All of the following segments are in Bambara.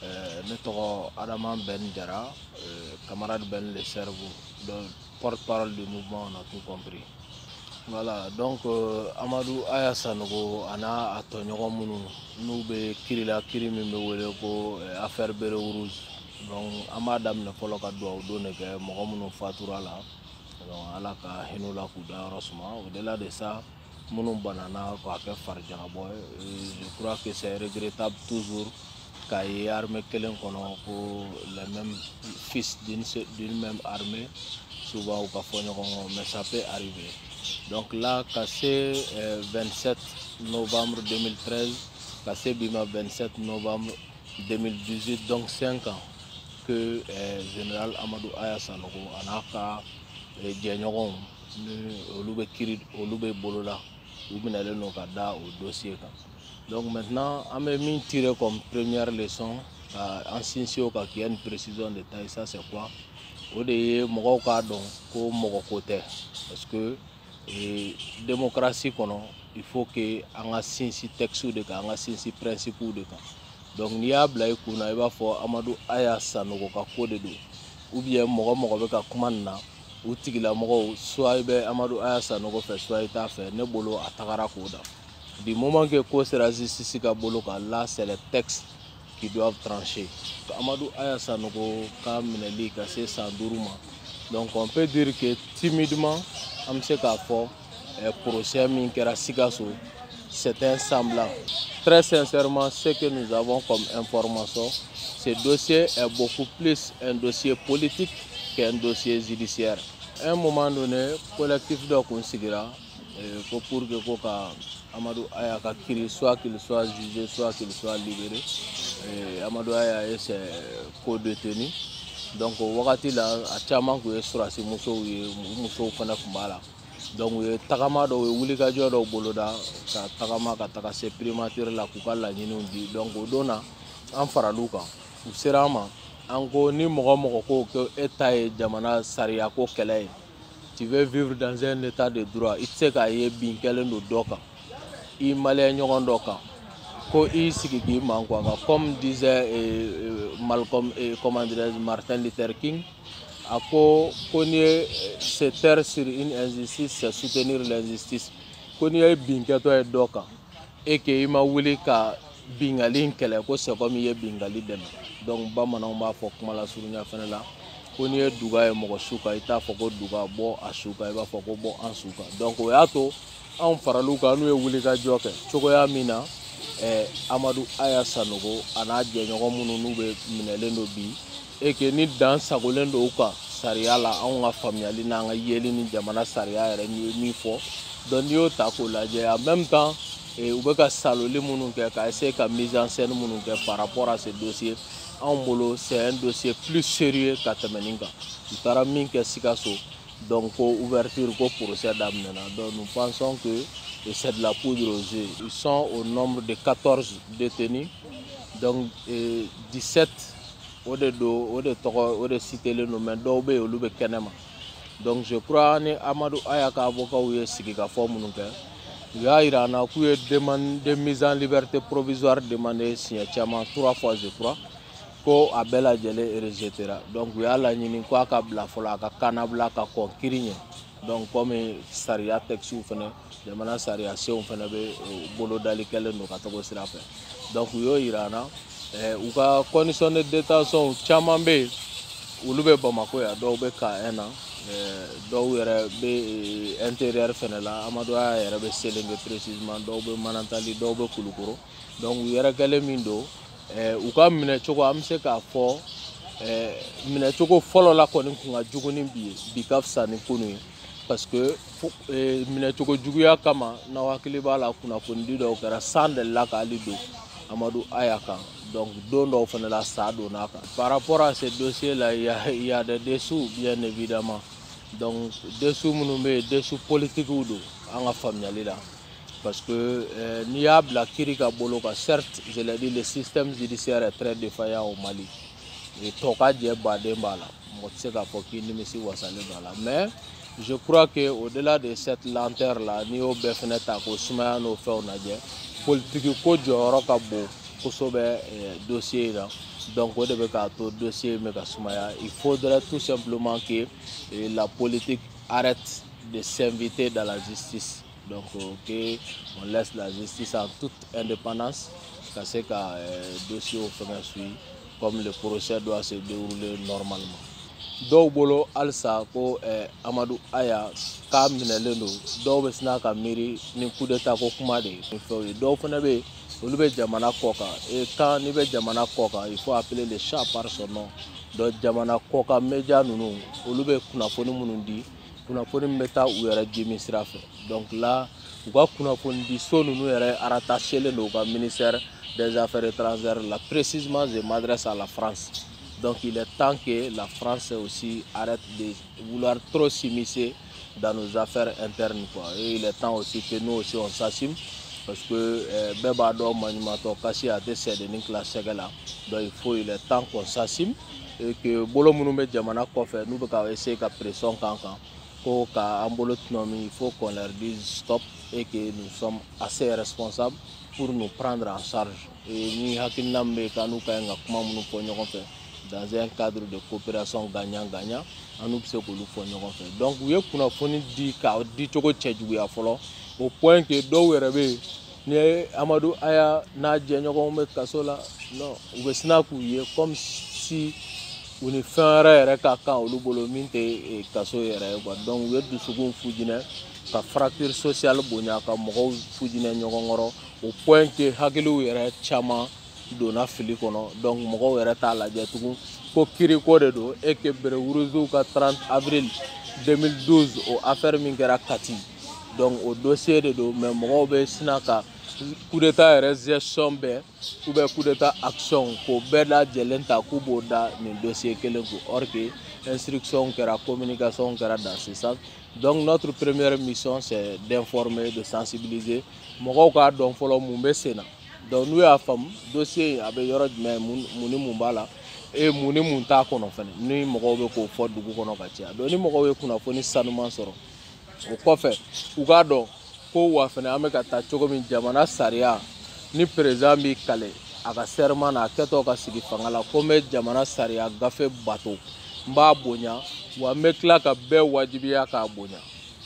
Ne tɔgɔ Adama Ben Jara, camarade Ben le Cerveau, donc porte-parole du mouvement On a tout compris. Voilà, donc Amadou Aya Sanogo a n'a a tɔɲɔgɔn minnu n'u bɛ kiri la, kiri min bɛ wele ko affaire béret rouge. Donc an b'a daminɛ fɔlɔ ka dugawu don de kɛ mɔgɔ minnu fatura la. Donc Ala ka hinɛ u la k'u dayɔrɔ suma. Au-delà de ça, minnu banana k'a kɛ farijagabɔ ye, je crois que c'est regrettable toujours k'a ye armée kelen kɔnɔ ko les mêmes fils d'une même armée, souvent u ka fɔ ɲɔgɔn kɔ, mais ça peut arriver. Donc là, ka se 27 novembre 2013 ka se bi ma 27 novembre 2018, donc 5 ans que général Amadou Aya Sanogo a n'a ka jɛɲɔgɔnw ni olu bɛ kiri, olu bɛ bolo la, u minɛlen don ka da o dossier kan. Donc maintenant, an bɛ min tirer comme première leçon ka an sinsin o kan, qu'il y a une précision de taille, ça c'est quoi? O de ye mɔgɔw k'a dɔn ko mɔgɔ ko tɛ, parce que démocratie kɔnɔ, il faut que an ka sinsin texte de kan, an ka sinsin principe de kan. Donc n'i y'a bila i kun na, i b'a fɔ Amadou Aya Sanogo ka ko de don, ou bien mɔgɔ mɔgɔ bɛ ka kuma nin na, u tigilamɔgɔw, soit i bɛ Amadou Aya Sanogo fɛ, soit i t'a fɛ, ne bolo a tagara k'o da. Du moment que ko sera justice ka bolo kan, là c'est les textes qui doivent trancher. Amadou Aya Sanogo ka minɛli ka se san 5 ma, donc on peut dire que timidement an bɛ se k'a fɔ procès min kɛra Sikaso, c'est un semblant. Très sincèrement, ce que nous avons comme information, ce dossier est beaucoup plus un dossier politique qu'un dossier judiciaire. À un moment donné, collectif dɔ kun sigira ko pour que ko ka Amadou Aya ka kiri, soit qu'il soit jugé, soit qu'il soit libéré. Et Amadou Aya et ses co-détenus. Donc o wagati la, a caman kun ye sɔrɔdasi musow ye, u musow fana tun b'a la. Donc u ye tagama dɔw, u ye wulikajɔ dɔw boloda ka tagama ka taga se primature la k'u ka laɲiniw di. Donc o don na, an faral'u kan, u sera an ma, an ko ni mɔgɔ mɔgɔ ko ko e ta ye jamana sariya ko kɛlɛ ye, tu veux vivre dans un état de droit, i tɛ se k'a ye bin kɛlen don dɔ kan, i maliyɛn ɲɔgɔn dɔ kan, ko i sigi k'i man a kan. Comme disait Malcolm, comment dirais-je, Martin Luther King, a ko ko n'i ye se taire sur une injustice, c'est soutenir l'injustice. Ko n'i ye bin kɛtɔ ye dɔ kan et que i ma wuli ka bingali in kɛlɛ, ko c'est comme i ye bingali dɛmɛ. Donc bamananw b'a fɔ kuma la surunya fɛnɛ la ko n'i ye duga ye mɔgɔ su kan, i t'a fɔ ko duga bɔ a su kan, i b'a fɔ ko bɔ an su kan. Donc o y'a to anw faral'u kan, n'u ye wulikajɔ kɛ cogoya min na Amadou Aya Sanogo a n'a jɛɲɔgɔn minnu n'u bɛ minɛlen don bi, et que ni dan sagolen don u kan sariya la, anw ka faamuyali n'an ka yeli ni jamana sariya yɛrɛ ni ye min fɔ. Donc n'i y'o ta k'o lajɛ, en même temps u bɛ ka saloli minnu kɛ ka essayer ka mise en scène minnu kɛ par rapport à ce dossier, anw bolo c'est un dossier plus sérieux ka tɛmɛ nin kan. U taara min kɛ Sikaso, donc ko ouverture ko procès daminɛna, donc nous pensons que c'est de la poudre aux yeux. Ils sont au nombre de 14 détenus, donc 17 o de don, o de tɔgɔ o de citélen don, mais dɔw bɛ yen, olu bɛ kɛnɛma. Donc je crois ni Amadou Aya ka avocat ye sigikafɔ minnu kɛ, u y'a yira an na k'u ye demande de mise en liberté provisoire demandé siɲɛ caman, trois fois je crois, ko a bɛɛ lajɛlen rejetéra. Donc u y'a laɲini ko a ka bila fɔlɔ, a ka kannabila ka kɔn kiri ɲɛ. Donc comme sariya textes fɛnɛ, jamana sariya senw fɛnɛ bɛ bolodali kɛlen don ka taga o sira fɛ, donc u y'o yira an na. U ka condition de détention caman bɛ yen, olu bɛ Bamako yan, dɔw bɛ K1 na, dɔw yɛrɛ bɛ intérieur fɛnɛ la, Amadou Aya yɛrɛ bɛ Selenke précisément, dɔw bɛ Manantali, dɔw bɛ Kulukoro. Donc u yɛrɛ kɛlen min don, u ka minɛcogo, an bɛ se k'a fɔ minɛcogo fɔlɔ la kɔni kun ka jugu ni bi ye, bi ka fisa ni kunun ye, parce que minɛcogo juguya kama, n'aw hakili b'a la, kunnafonidi dɔw kɛra, san delila k'ale don Amadou Aya kan. Donc don dɔw fana la, sa donna a kan. Par rapport à ce dossier là, il y a des dessous, bien évidemment. Donc dessous minnu bɛ yen, dessous politiques don an ka faamuyali la, parce que n'i y'a bila kiri ka bolo kan, certes, je l'ai dit, le système judiciaire est très défaillant au Mali et tɔ ka jɛ baden b'a la, mɔgɔ tɛ se k'a fɔ k'i nimisi wasalen don a la. Mais je crois que au-delà de cette lenteur là, n'i y'o bɛɛ fɛnɛ ta k'o sumaya n'o fɛnw lajɛ, politique ko jɔyɔrɔ ka bon. kosɛbɛ dossier in na. Donc o de bɛ k'a to dossier in bɛ ka sumaya. Il faudrait tout simplement que la politique arrête de s'inviter dans la justice. Donc que on laisse la justice en toute indépendance ka se ka dossier fɛngɛ suit comme le procès doit se dérouler normalement. Dɔw bolo halisa ko Amadu Aya k'a minɛlen don, dɔw bɛ sina ka miiri ni coup d'état ko kuma de ye fɛnw ye. Dɔw fana bɛ yen, olu bɛ jamana kɔ kan, et quand n'i bɛ jamana kɔ kan, il faut appeler le chat par son nom. Donc jamana kɔ kan média ninnu, olu bɛ kunnafoni minnu di, kunnafoni min bɛ taa u yɛrɛ jimi sira fɛ. Donc là, u ka kunnafoni di so ninnu yɛrɛ rattachelen don u ka ministère des Affaires étrangères là. Précisément, je m'adresse à la France. Donc il est temps que la France aussi arrête de vouloir trop s'immiscer dans nos affaires internes, quoi. Et il est temps aussi que nous aussi on s'assume, parce que bɛɛ b'a dɔn maɲumantɔ kasi a tɛ sɛdennin tila sɛgɛ la. Donc il est temps qu'on s'assume et que bolo minnu bɛ jamana kɔfɛ n'u bɛ ka essayer ka pression k'an kan ko ka an bolo tɔnɔmi, il faut qu'on leur dise stop et que nous sommes assez responsables pour nous prendre en charge. Et ni hakilina min bɛ yen k'an n'u ka ɲi ka kuma minnu fɔ ɲɔgɔn fɛ dans un cadre de coopération gagnant-gagnant, an n'u bɛ se k'olu fɔ ɲɔgɔn fɛ. Donc u ye kunnafoni di k'a di cogo cɛjuguya fɔlɔ, au point que dɔw yɛrɛ bɛ yen, ni ye Amadu Aya n'a jɛɲɔgɔnw bɛ kaso la, non, u bɛ sina k'u ye comme si u ni fɛn wɛrɛ yɛrɛ ka kan olu bolo min tɛ kaso yɛrɛ ye, quoi. Donc u ye dusukun fujinɛ ka fracture sociale bonya, ka mɔgɔw fujinɛ ɲɔgɔn kɔrɔ, au point que hakiliw yɛrɛ caman donna fili kɔnɔ. Donc mɔgɔw yɛrɛ t'a lajɛ tugun ko kiriko de don, et que Bérets ka 30 avril 2012 o affaire min kɛra Kati, donc o dossier de don. Mais mɔgɔw bɛ sina ka coup d'état yɛrɛ gestion bɛɛ ou bien coup d'état action k'o bɛɛ lajɛlen ta k'u b'o da nin dossier kelen kun, or que instruction kɛra, communication kɛra dans ce sens. Donc notre première mission, c'est d'informer, de sensibiliser mɔgɔw k'a dɔn fɔlɔ mun bɛ sen na. Donc n'u y'a faamu dossier in a bɛ yɔrɔ jumɛn, mun ni mun b'a la e mun ni mun t'a kɔnɔ fɛnɛ, ni mɔgɔw bɛ k'o fɔ dugu kɔnɔ ka caya. Donc ni mɔgɔw ye kunnafoni sanuman sɔrɔ, o kɔfɛ u k'a dɔn ko wa fɛnɛ an bɛ ka taa cogo min, jamana sariya ni président b'i kale a ka serment na, a kɛtɔ ka sigi fanga la, ko n bɛ jamana sariya gafe bato, n b'a bonya, wa n bɛ tila ka bɛɛ wajibiya k'a bonya.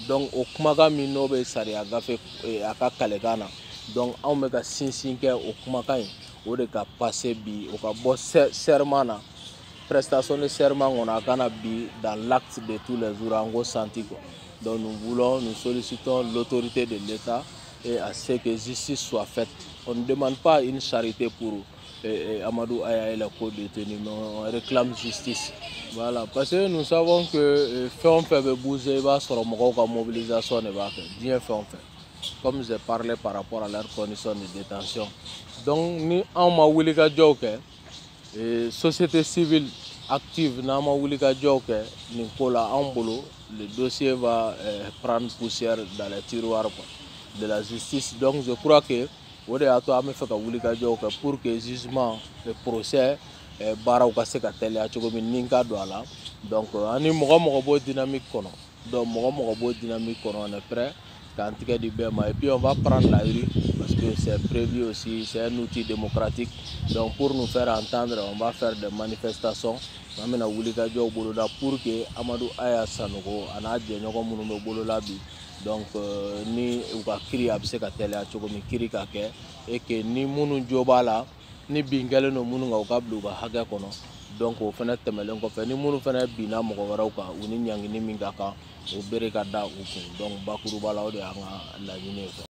Donc o kumakan min n'o bɛ sariya gafe a ka kalekan na, donc anw bɛ ka sinsin kɛ o kumakan in o de ka passer bi, o ka bɔ serment na, prestation de serment kɔnɔ, a kana bi dans l'acte de tous les jours an k'o senti, quoi. Donc nous voulons, nous sollicitons l'autorité de l'État et à ce que justice soit faite. On ne demande pas une charité pour Amadou Aya et les co-détenus, mais on réclame justice. Voilà, parce que nous savons que fɛn o fɛn bɛ bouger, i b'a sɔrɔ mɔgɔw ka mobilisation de b'a kɛ, diɲɛ fɛn o fɛn. Comme j'ai parlé par rapport à leurs conditions de détention. Donc ni anw ma wuli ka jɔw kɛ, société civile active n'an ma wuli ka jɔw kɛ nin ko la, anw bolo le dossier va prendre poussière dans les tiroirs, quoi, de la justice. Donc je crois que o de y'a to an bɛ fɛ ka wuli ka jɔw kɛ pour que jugement, le procès baaraw ka se ka teliya cogo min ni ka don a la. Donc ani mɔgɔ mɔgɔ b'o dynamique kɔnɔ, donc mɔgɔ mɔgɔ b'o dynamique kɔnɔ, on est prêt k'an tigɛ di bɛɛ ma. Et puis on va prendre la rue parce que c'est prévu aussi, c'est un outil démocratique. Donc pour nous faire entendre, on va faire des manifestations. An bɛna wuli ka jɔw boloda pour que Amadu Aya Sanogo a n'a jɛɲɔgɔn minnu bɛ bolola bi, donc ni u ka kiri a bɛ se ka teliya cogo min, kiri ka kɛ, et que ni minnu jo b'a la, ni bin kɛlen don minnu kan, u ka bila u ka hakɛ kɔnɔ. Donc o fana tɛmɛnen kɔfɛ, ni minnu fana binna mɔgɔ wɛrɛw kan, u ni ɲangini min ka kan, o bere ka da u kun. Donc bakuruba la, o de y'an ka laɲini ye, quoi.